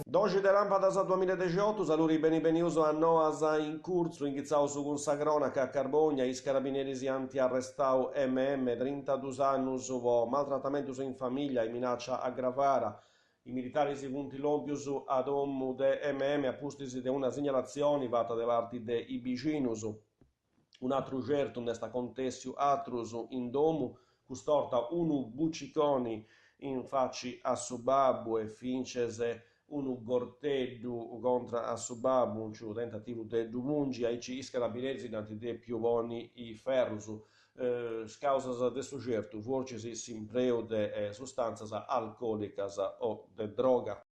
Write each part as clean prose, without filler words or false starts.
Doxi de làmpadas duamilla e dexiotu, saludi beni benius a Noas in curtzu, inghitzaus cun sa crònaca, a Carbònia is carabineris ant arrestau MM, trintadus annus, po maltratamentus in famìllia e minàcia agravara. Is militaris funt lòmpius a domu de MM a pustis de una signalatzioni fata de parti de is bixinus. Un'atru certu nd'est acontèssiu atrus in domu, cust'orta unu buciconi in faci a su babbu e fintzes unu gorteddu contra a su babbu in su tentativu de ddu pungi, aici is carabineris dd'ant dèpiu ponni is ferrus. Is càusas de su certu, fortzis s'impreu de sustàntzias alcòlicas o de droga.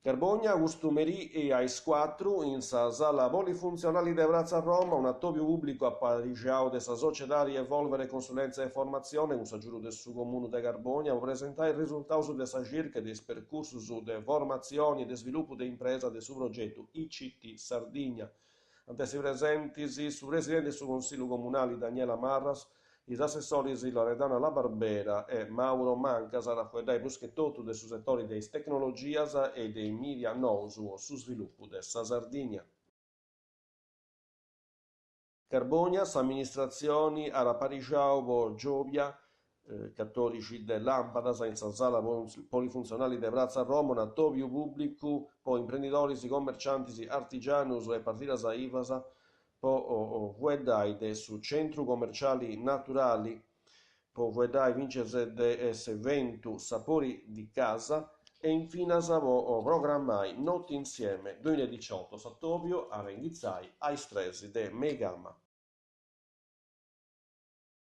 Carbogna, custu merì a is cuatru, in sa sala polifuntzionali de Pratza Roma, un'atòbiu pùblicu aparixau de sa sociedadi Evolvere Consulenza e Formazione cun s'agiudu de su Comunu de Carbònia po presentai is risultaus de sa circa e de is percursus de formatzioni e de svilupu de impresa de su progetu ICT Sardigna. Ant essi presentis su presidenti de su Consillu Comunali Daniela Marras, is assessoris Loredana La Barbera e Mauro Manca s'at a fueddai prus che totu de su setori de is tecnologias e de is mìdia nous po su svilupu de sa Sardigna. Carbònia, s'amministratzioni at aparixau po giòbia catòdixi de làmpadas in sa sala polifuntzionali de Pratza Roma un'atòbiu pùblicu po imprendidoris, commerciantis, artigianus e partidas ivas po fueddai de su centru commerciali naturali, po fueddai fintzes de s'eventu Sapori di casa e infinas po programmai Notti Insieme duemiladicioto. S'atòbiu at a inghitzai a is tres de meigama.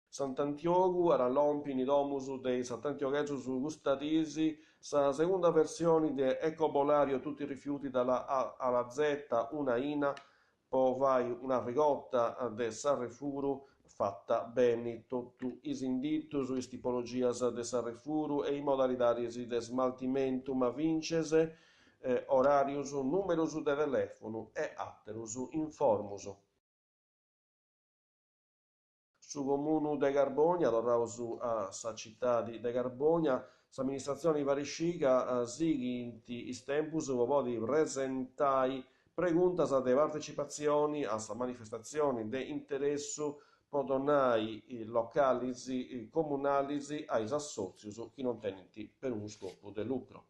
Sant'Antiogu at a lompi in is domus de is sant'antioghesus custa diis sa segunda versioni de Ecobolario tutti i rifiuti dalla A alla Z, un'aina po fai un'arregota de s'arrefuru fata beni, totu is inditus, is tipologias de s'arrefuru e is modalidadis de smaltimentu, ma fintzes oràrius, nùmerus de telèfonu e àterus informus. Su Comunu de Carbònia, torraus a sa citadi de Carbònia, s'amministratzioni fait sciri ca sighint is tempus po podi presentai preguntas de partecipatzioni a sa manifestatzioni de interessu po donai localis comunalis a is assòtzius chi non tenint perunu scopu de lucru.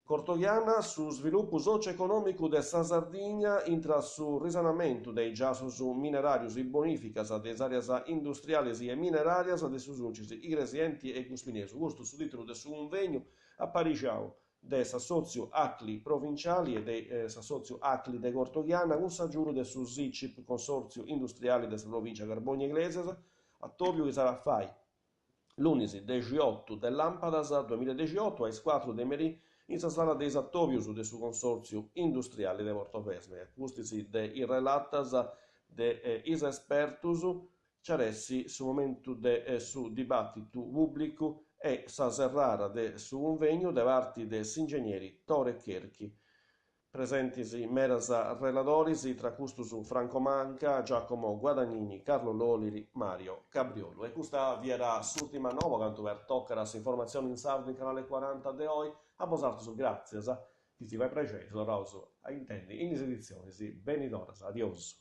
Cortoghiana, su svilupu socioeconòmicu de sa Sardigna intra su risanamentu de is giassus mineràrius, is bonìficas de is àreas industrialis e mineràrias de su Sulcis, Igresienti e Guspinesu. Custu su tìtulu de su cunvegnu aparixau de s'assòtziu Acli Provinciali e de s'assòtziu Acli de Cortoghiana cun s'agiudu de su SICIP, Consòrtziu Industriali de sa Provìncia Carbònia-Iglesias, atòbiu chi s'at a fai Lunis dexiotu de làmpadas duamiladexiotu a is cuatru de merì in sa sala de is atòbius de su Consòrtziu Industriali de Portovesme. A pustis de is relatas de is espertus nc'at essi su momentu de su dibàtitu pùblicu e sa serrada de su cunvegnu de parti de s'ingegneri Tore Cherchi. Presentis medas reladoris, tra custus Franco Manca, Giacomo Guadagnini, Carlo Loliri, Mario Cabriolu. E custa fiat s'ùrtima noa po cantu pertocat s'informatzioni in sardu in Canale Cuaranta de oi. A bosatrus gràtzias, chi si fait prexeri, si torraus a intendi in is editzionis benidoras. Adiosu.